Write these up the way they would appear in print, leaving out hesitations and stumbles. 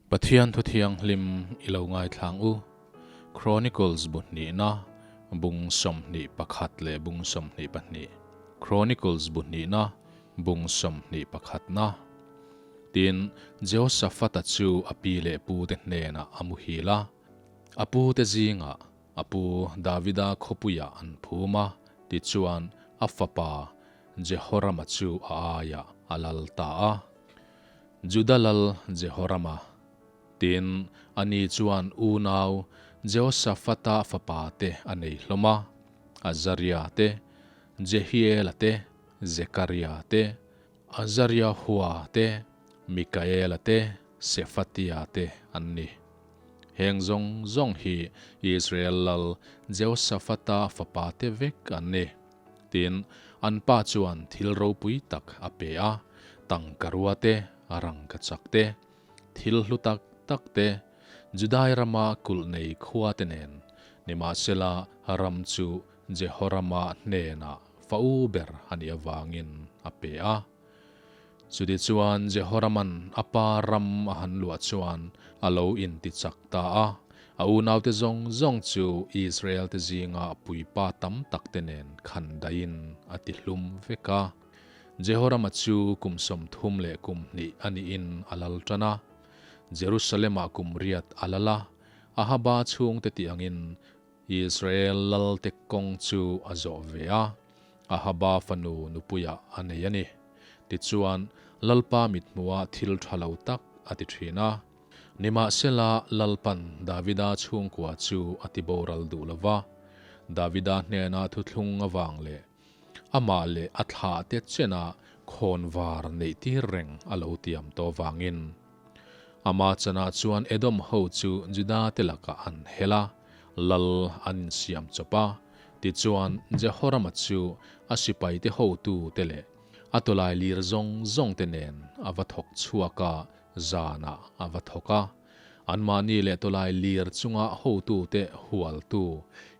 Pathian thu thianghlim i lo ngaithlang u. Chronicles bu hnihna, bung 21 leh bung 22. Chronicles bu hnihna, bung 21na. Tin, Jehoshaphat-a chu a pi leh pute hnenah a muhil a. A pute zingah a pu Davida khawpuiah an phum a, tichuan a fapa Jehorama chu a aiah a lal ta a. Juda lal Jehorama, tin, ani chuan unau Jehoshaphat-a fapa te a nei hlawm a, Azaria te, Jehiela te, Zekaria te, Azariahua te, Mikaela te, Sephatia te an ni. Heng zawng zawng hi Israel lal Jehoshaphat-a fapa te vek an ni. Tin, an pa chuan thil ropui tak a pe a, tangka rua te, rangka chak te, thil hlu tak tak te, Judai rama kulh nei khua te nen, nimahsela ram chu Jehorama hnenah fa u ber a nih avangin a pe a. Chutichuan Jehoraman a pa ram a han luah chuan a lo intichak ta a, a unaute zawng zawng chu Israelte zinga puipa tam takte nen khan daihin a tihlum vek a. Jehorama chu kum 32 a nihin a lal tan a, Jerusalem-ah kum riat a lal a, Ahaba chhungte tih angin Israel lalte kawng chu a zawh ve a, Ahaba fanu nupuiah a nei a ni. Tichuan, Lalpa mithmuha thil tha lo tak a ti thin a. Nimahsela, Lalpan Davida chhungkua chu a ti boral duh lo va, Davida hnena thuthlung avang leh amah leh a thlahte chena khawnvar neih tir reng a lo tiam tawh vangin. Ama chanah chuan Edom ho chu Juda te lakah an hel a, lal an insiam chawp a. Tichuan, Jehorama chu a sipaite hotu te leh a tawlai lir zawng zawng te nen a va thawk chhuak a, zanah a va thawk a. Anmahni leh tawlai lir chunga hotute hualtu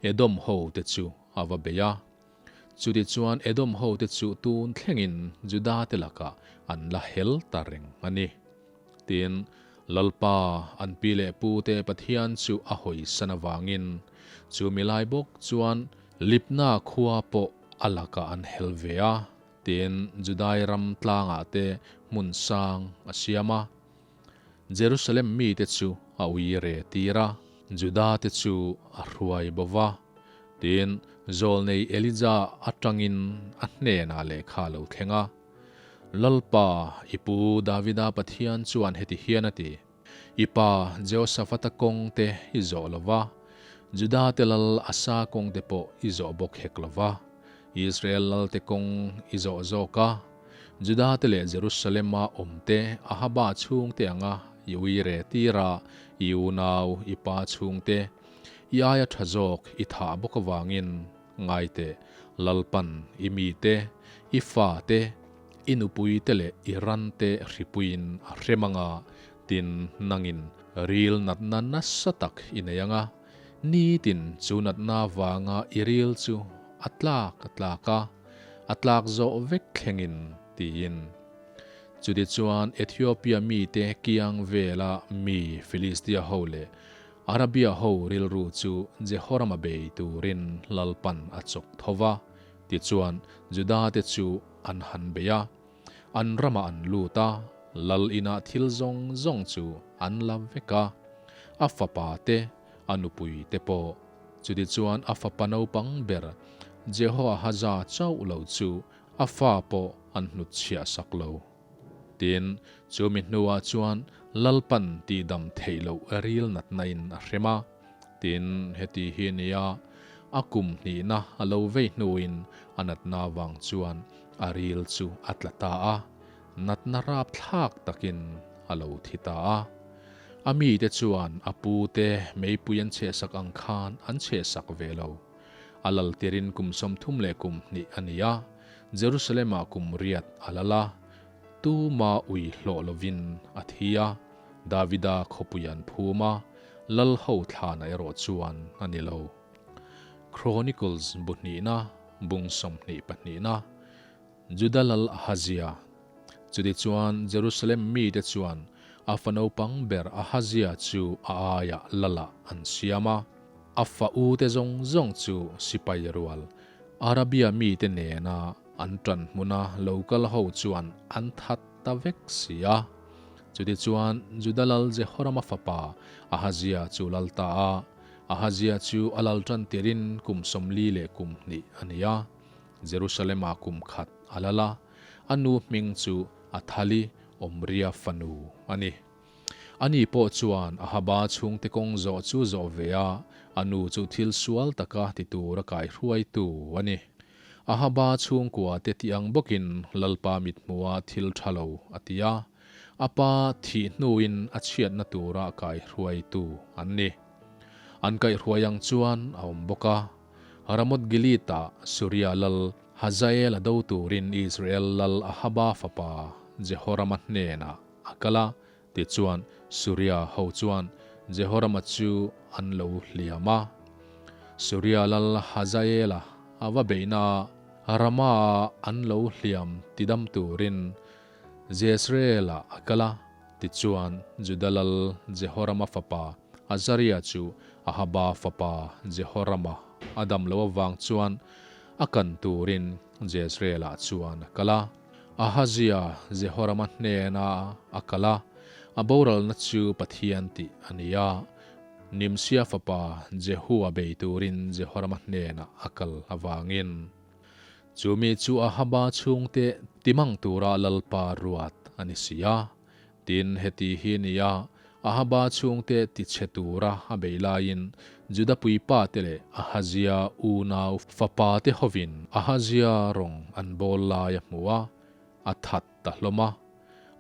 Edom ho te chu a va bei a. Chutichuan Edom hote chu tun thlengin Juda te lakah an la hel ta reng a ni. Tin, Lalpa, an pi leh pu te Pathian chu a hawisan avangin chu milai bawk chuan Libna khua pawh a lakah an hel ve a, tin, Judai ram tlangah te hmun sang a siam a. Jerusalem mite chu a ui re tir a, Juda te chu a hruai bo va. Tin, zawlnei Elija atangin a hnenah lehkha a lo thleng a, Lalpa, i pu Davida Pathian chuan heti hian a ti, I pa Jehoshaphat-a kawng te i zawh lo va, Juda te lal Asa kawng te pawh i zawh bawk hek lo va, Israel lalte kawng i zawh zawk a, Juda te leh Jerusalem-a awmte Ahaba chhungte anga i ui re tir a, i unau, i pa chhungte, i aia tha zawk i thah bawk avangin ngaite Lalpan i mite, i fate, i nupuite leh i rante hripuiin a hrem anga, tin nangin ril natna nasa tak i nei anga, nitin chu natna vanga i ril chu a tlak a tlak a. A tlak zawh vek thlengin, tiin. Chutichuan Ethiopia mite kiang vela mi Filistia ho leh Arabia ho rilru chu Jehorama bei turin Lalpan a chawk tho va, tichuan Juda te chu an han bei a, an ramah an lut a, lal inah thil zawng zawng chu an la vek a, a fapa te, a nupui te pawh. Chutichuan a fapa naupang ber Jehoahaza chauh lo chu a fa pawh an hnutchhiah sak lo. Tin, chu mi hnuah chuan Lalpan tihdam theih loh ril natnain a hrem a. Tin, heti hi nia, a kum hnihna a lo vei hnuin a natna vang chuan a ril chu a tla ta a, natna rapthlak takin a lo thi ta a. A mite chuan a pute meipui an chhehsak ang khan an chhehsak ve lo. A lal tirin kum 32 a ni a, Jerusalem-ah kum riat a lal a, tuma ui hlawh lovin a thi a, Davida khawpui an phum a, lal ho thlana erawh chuan a ni lo. Chronicles bu hnihna, bung 22na. Juda lal Ahazia. Chutichuan Jerusalem mite chuan A fa naupang ber Ahazia chu a aiah Lalah an siam a. A fa ute zawng zawng chu sipai rual Arabia mite nena an ṭan hmuna lo kal ho chuan an that ta vek si a. Chutichuan Juda lal Jehorama fapa Ahazia chu lal ta a. Ahazia chu a lal ṭan tirin kum 42 a ni a. Jerusalem-ah kum khat a lal a, a nu hming chu Athali Omria fanu a ni. Ani pawh chuan Ahaba chhungte kawng zawh chu zawh ve a, a nu chu thil sual taka ti tura kaihruaitu a ni. Ahaba chhungkua te ti ang bawkin Lalpa mithmuha thil tha lo a ti a, a pa thih hnuin a chhiatna tura kaihruaitu an ni. An kaihruai ang chuan a awm bawk a. Ramoth Gilead-ah Suria lal Hazael a do turin Israel lal Ahaba fapa Jehorama hnenah a kal a, tichuan Suria ho chuan Jehorama chu an lo hliam a. Suria lal Hazaela a va beihna Rama-ah an lo hliam tidam turin Jezreel-ah a kal a, tichuan Juda lal Jehorama fapa Azaria chu Ahaba fapa Jehorama a dam loh avang chuan a kan turin Jezreel-ah chuan a kal a. Ahazia Jehorama hnena a kal a, a boralna chu Pathian tih a ni a. Nimsia fapa Jehua bei turin Jehorama hnenah a kal avangin. Chu mi chu Ahaba chhungte timang tura Lalpa ruat a ni si a. Tin, heti hi ni a, Ahaba chhungte tichhe tura a bei laiin Juda puipate leh Ahazia unau fapate hovin Ahazia rawng an bawl lai a hmu a, a that ta hlawm a.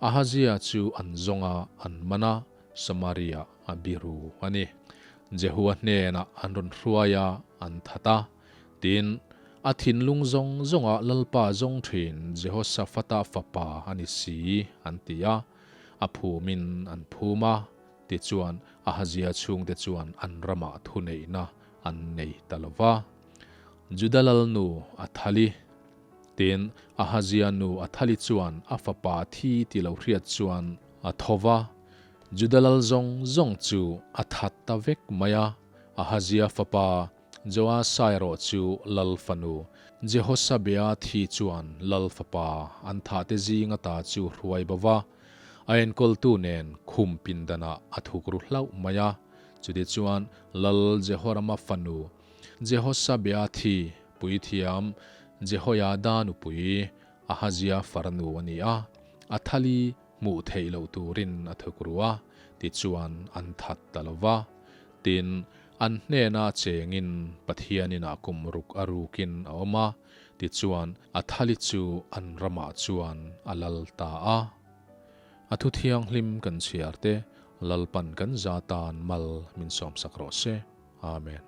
Ahazia chu an zawng a, an man a, Samaria a biru a ni. Jehua hnenah an rawn hruai a, an that a. Tin, a thinlung zawng zawnga Lalpa zawng thin Jehoshaphat-a fapa a ni si, an ti a. A phumin an phum a, tichuan Ahazia chhungte chuan an ramah thuneihna an nei ta lo va. Juda lalnu Athali. Tin, Ahazia nu Athali chuan a fapa thi ti lo hriat chuan a tho va, Juda lal zawng zawng chu a that ta vek mai a, Ahazia fapa Joasa erawh chu lal fanu Jehosabea thi chuan lal fapa an thahte zing ata chu hruai bo va, a enkawltu nen khum pindanah a thuk ru hlauh mai a. Chutichuan lal Jehorama fanu Jehosabea thi puithiam Jehoiada nupui Ahazia farnu a ni a, Athali hmuh theih loh turin a thuk ru a, tichuan an that ta lo va. Tin, an hnena chengin Pathian inah kum ruk a rukin a awm a, tichuan Athali chu an ramah chuan a lal ta a. A thu thianghlim kan chhiar te, Lalpan kan za tan mal min sawmsak rawh se. Amen.